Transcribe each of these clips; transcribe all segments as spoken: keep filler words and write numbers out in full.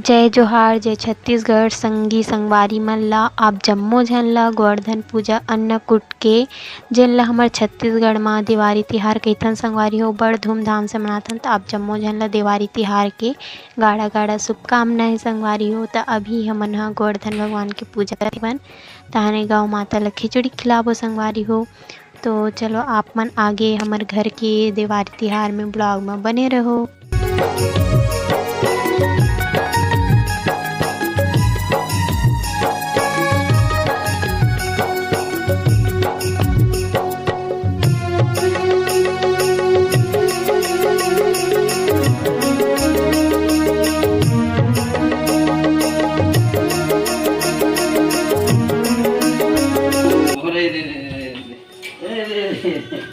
जय जोहार, जय छत्तीसगढ़। संगी संगवारी मन ला, आप जम्मो झन ला गोवर्धन पूजा अन्नकूट के, जेन ला हमर छत्तीसगढ़ म देवारी तिहार कहिथन संगवारी हो, बड़ धूमधाम से मनाथन। त आप जम्मो झन ला देवारी तिहार के गाड़ा गाड़ा शुभकामना हे संगवारी हो। त अभी हमन ह गोवर्धन भगवान के पूजा करत हवन, तहने गौ माता ला खिचड़ी खिलाबो संगवारी हो। तो चलो, आप मन आगे हमर घर के देवारी तिहार में vlog में बने रहो। अरे रे रे रे रे। ए रे रे।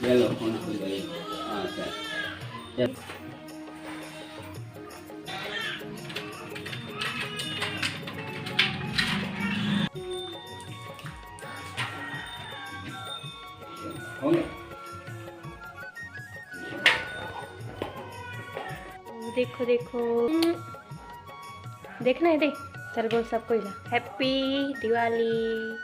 ले लो, फोन खोल दो। हाँ, अच्छा। चल। हो गया। देखो, देखो। देखना है, देख। चल बोल सब कोई ला, Happy दिवाली,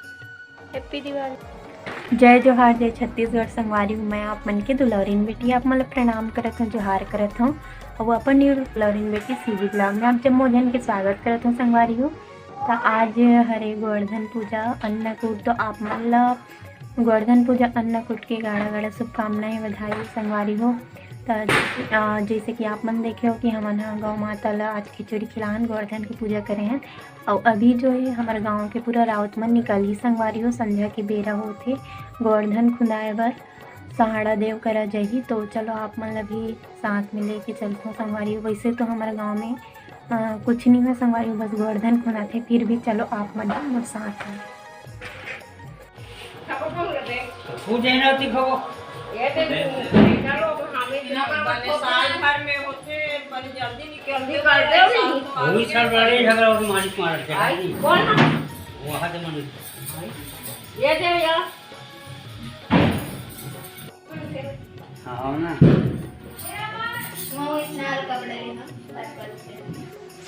Happy दिवाली। जय जोहार, जय छत्तीसगढ़ संगवारी हो। मैं आप मन के दुलौरिन बेटी, आप मन ला प्रणाम करत हूँ, जोहार करत हूँ। अउ अपन YouTube दुलौरिन बेटी सीवी vlog में आप जम्मो झन के स्वागत करत हूँ संगवारी हो। त आज हरे गोवर्धन पूजा अन्नकूट, तो आप मन ला गोवर्धन पूजा अन्नकूट के गाड़ा गाड़ा शुभकामनाएं, बधाई संगवारी हो। त, अ, जैसे कि आप मन देखे हो कि हमन ह गौ माता ला आज खिचड़ी खिलान गोवर्धन के पूजा करे हैं। अउ अभी जो है हमर गांव के पूरा राउत मन निकलही संगवारी हो, संझा के बेरा होथे, गोवर्धन खुंदाए बर सहाड़ा देव करा जाही। तो चलो आप मन ला भी साथ में लेके चलथों संगवारी हो। वैसे तो हमर गांव में, अ, कुछ नहीं है संगवारी हो, बस गोवर्धन खुंदाथे, फिर भी चलो आप मन भी मोर साथ में। तू जाए ना, तू खाओ। ये दे, चलो, हम इतना बड़े साल भर में होते, बड़ी जल्दी निकल जल्दी कर दे। वही साल बड़े झगड़ा हो, मालिक मार के। आई, कौन? वो हाथ में। ये दे यार। हाँ, आओ ना। वो इतना कपड़े लेना, बस, बस।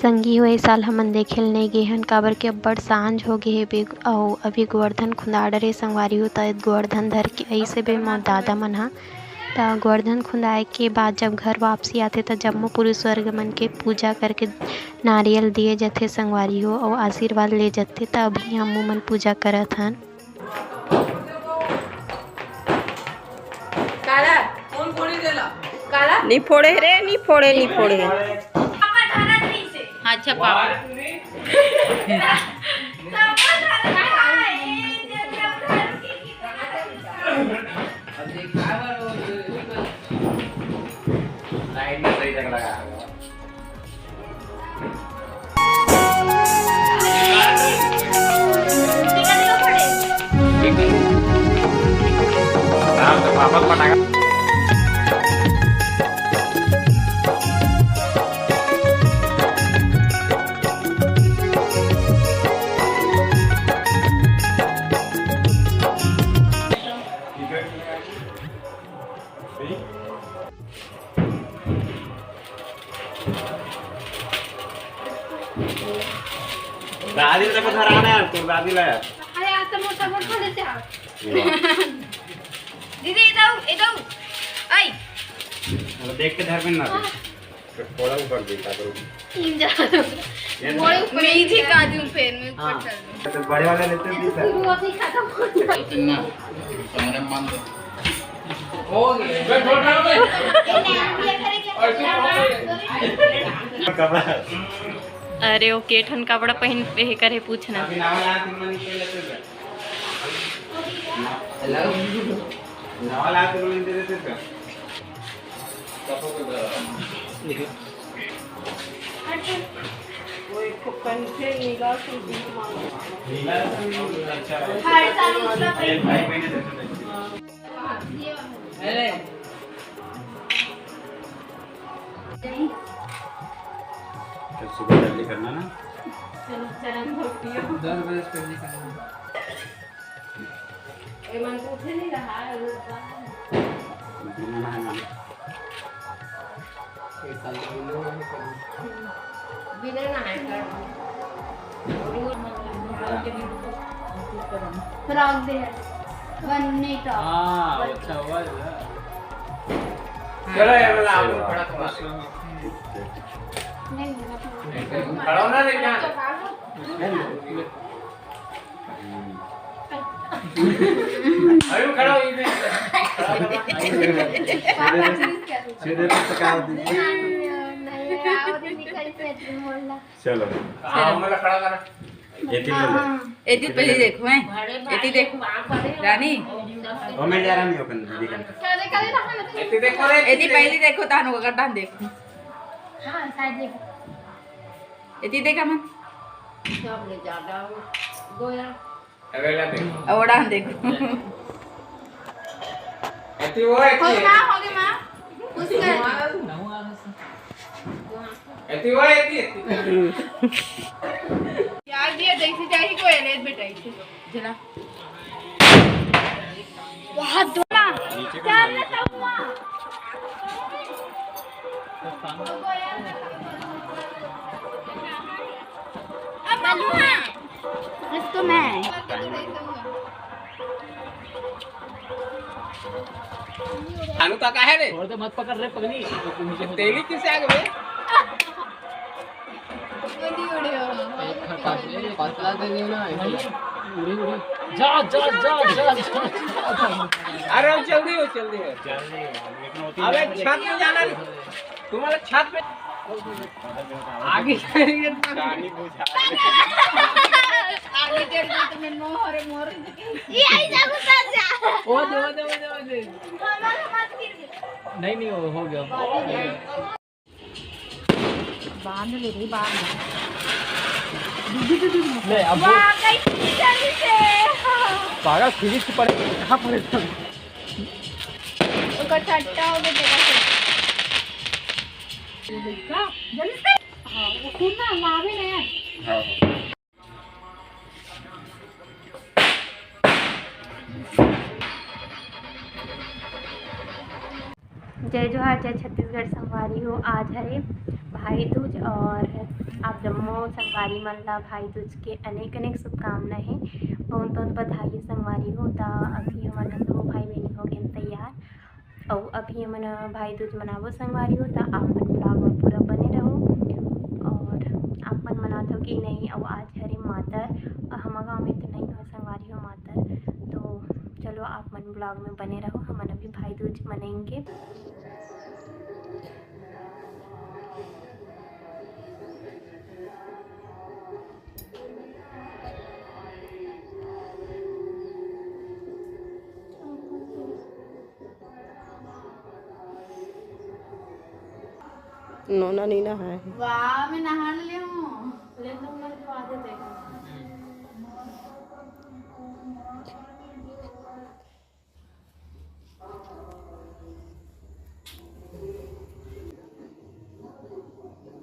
संगी हो, ए साल हमन देखे ल नइ गे हन, काबर के अब्बड़ सांझ हो गे हे बे, अउ अभी गोवर्धन खुंदा डरे संगवारी हो, त गोवर्धन धर के अइसे बे मोर दादा मन ह। त गोवर्धन खुंदाए के बाद जब घर वापसी आथे, त जम्मो पुरुष वर्ग मन के पूजा करके नारियल दिए जथे संगवारी हो, अउ आशीर्वाद ले जथे। त अभी हमू मन पूजा करत हन। काला? कौन फोड़ी देला? काला? नी फोड़े रे, नी फोड़े, नी फोड़े। अच्छा, पापा। लाइन में सही जगह लगा। दादी ला देखो, धरा ना यार, तोर दादी ला यार। अरे, आज तो मोटा मोटा लेते आओ। ये बात। दीदी, इधर, इधर। आई। अब देख के धर में ना दे। हाँ। थोड़ा ऊपर दे, का करूँ? तीन जगह। ये मोड़े ऊपर। मैं ही झिका दूँ फिर, मैं ऊपर हाँ। चल दूँ। तो बड़े वाला लेते हैं, please, sir। शुरू अभी खत्म होना। तो ना, तुम्हारे मन दो। हो गए। मैं छोटा हूँ मैं। अरे, वो के ठन कपड़ा पहिन हे करे, पूछना। अभी नावा ला, तुम मन के लेते हैं। Hello। नावा ला, तुम मन के लेते हैं। कल सुबह जल्दी करना ना। चलो, चरण धो पियो। दस बजे से पहले करना। ए मन तो उठे नहीं रहा है, वो बाहर। बिना नहाए ना। फ्रॉक दे, बन्नी टॉप। हाँ, अच्छा हुआ है। चलो, ये वाला आप लोग खड़ा करो। नहीं, खड़ा होना नहीं क्या? अरे, खड़ा हो, इधर। खड़ा हो। सीधे तो पका दी। नहीं, नहीं, आओ, निकल से तुम बोलना। चलो। हाँ, मतलब खड़ा करा। एती ले लो। एती पहले देखो, हैं? एती देखो। रानी। ओ, मैं जा रहा नहीं, ओपन दीदी का। एती देखो रे, एती पहले देखो, तानो का तान देखो। हाँ, शायद देखो। एती देखा मन। सब ले ज्यादा हो गया। अगला देखो। ओड़ा देखो। एती वो, एती। हो गया, हो गया, माँ। उसका। एती वो, एती, एती। यार, ये देखी जाएगी कोई नहीं, बेटा, इसे। जला। बहुत धुआं। क्या लेता हुआ? अब बलुआ। इसको मैं। खानू का, का है रे? और तो मत पकड़ रे पगली। तेली किसे आ गए? पतला दे देना। उड़ी, उड़ी। जा, जा, जा, जा, जा। अरे, जल्दी हो, जल्दी हो। अबे, छत में जाना नहीं। तुम्हारा छत पे आगे। आगे चल के तुम्हें मोहरे मोर। ये आई जा, घुसा जा। वो दे, वो दे, वो दे, वो दे। हमारा मत गिर गया। नहीं, नहीं, वो हो गया। बांध ले रे, बांध। ले, अब वो वाह, कैसी जल्दी से। पागल, फ्रिज पर कहाँ पड़े? ओकर ठट्टा हो गया तेरा से। जल्दी से। हाँ, वो सुन ना, लावे ना यार। हाँ, हाँ। जय जोहार, जय छत्तीसगढ़ संगवारी हो। आज हरे भाई दूज और आप जम्मो संगवारी मन ला भाई दूज के अनेक अनेक शुभकामना हे। बहुत बहुत बधाई संगवारी हो। त अभी हमन ह दो भाई बहिनी हो गेन तैयार। अउ अभी हमन भाई दूज मनाबो संगवारी हो, त आप मन vlog में पूरा बने रहो। और आप मन मनात हो कि नहीं? अउ आज हरे मातर, हमर गाँव में तो नहीं हो संगवारी हो मातर, तो चलो आप मन vlog में बने रहो, हमन अभी भाई दूज मनाएंगे। नोना नीना है। वाह, मैं नहा ले हूँ। ले तो मेरे को आते देखो।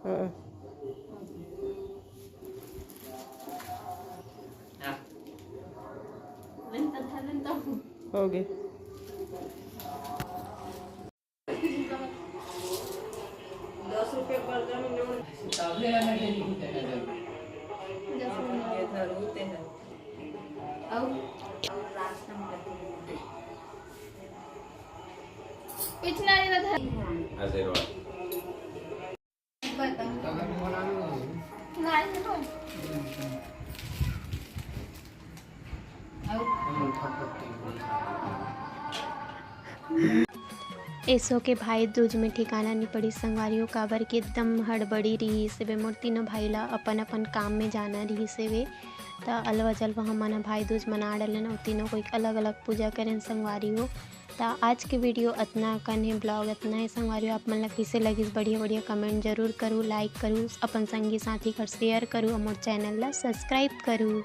हाँ। ले तो, ले तो। हो गए। दस रुपये बर्गर में नोट। ये धर होते हैं। अब पिछला ये धर। आशीर्वाद। एसो के भाई दूज में ठिकाना नि पड़िस संगवारी हो, काबर के एकदम हड़बड़ी रिहिस हेवे। मोर तीनों भाई ला अपन अपन काम में जाना रिहिस हेवे, त अलवा जलवा हमन ह भाई दूज मना डरेन अउ तीनों कोई अलग अलग पूजा करेन संगवारी हो। त आज के video अतना कन हे, vlog अतना हे संगवारी हो। आप मन ला कइसे लगिस, बढ़िया बढ़िया comment जरूर करू, like करू, अपन संगी साथी कर share करू अउ मोर channel ला subscribe करू।